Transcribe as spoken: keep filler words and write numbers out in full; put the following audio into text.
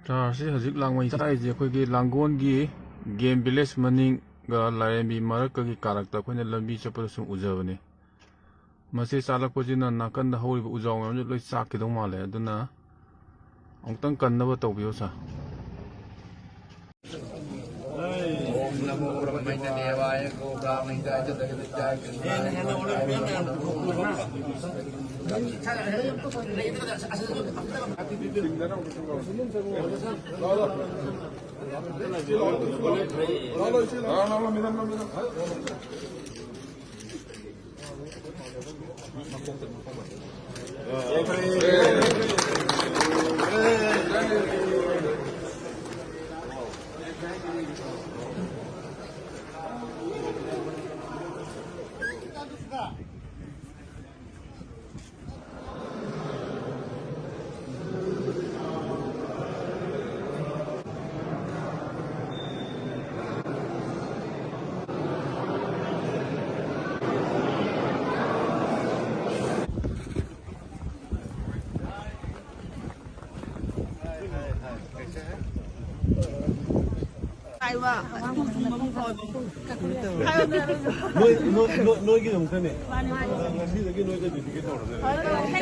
ꯆꯥꯔꯁꯤ ꯍꯧꯖꯤꯛ ꯂꯥꯡꯃꯩ ꯆꯥꯔꯤꯁꯦ ꯑꯩꯈꯣꯏꯒꯤ ꯂꯥꯡꯒꯣꯜꯒꯤ ꯒꯦꯝ ꯚꯤꯂꯦꯖ ꯃꯅꯤꯡꯒ ꯂꯥꯏꯔꯦꯝꯕꯤ ꯃꯔꯛꯀꯒꯤ ꯀꯥꯔꯛꯇ ꯑꯩꯈꯣꯏꯅ ꯂꯝꯕꯤ ꯆꯠꯄꯗ ꯁꯨꯝ ꯎꯖꯕꯅꯦ꯫ ꯃꯁꯤ ꯆꯥꯜꯂꯛꯄꯁꯤꯅ ꯅꯥꯀꯟꯗ ꯍꯧꯔꯤꯕ ꯎꯖꯥꯎ ꯃꯌꯥꯝꯁꯦ ꯂꯣꯏ ꯆꯥꯛꯈꯤꯗꯧ ꯃꯥꯜꯂꯦ꯫ ꯑꯗꯨꯅ ꯑꯃꯨꯛꯇꯪ ꯀꯟꯅꯕ ꯇꯧꯕꯤꯌꯣ ꯁꯥꯔ꯫ ꯅꯣꯏ, ꯅꯣꯏ, ꯅꯣꯏ, ꯅꯣꯏꯒꯤ ꯑꯃꯨꯛꯀꯅꯦ꯫ ꯉꯁꯤꯗꯒꯤ ꯅꯣꯏꯗ dedicate ꯇꯧꯔꯕꯅꯦ꯫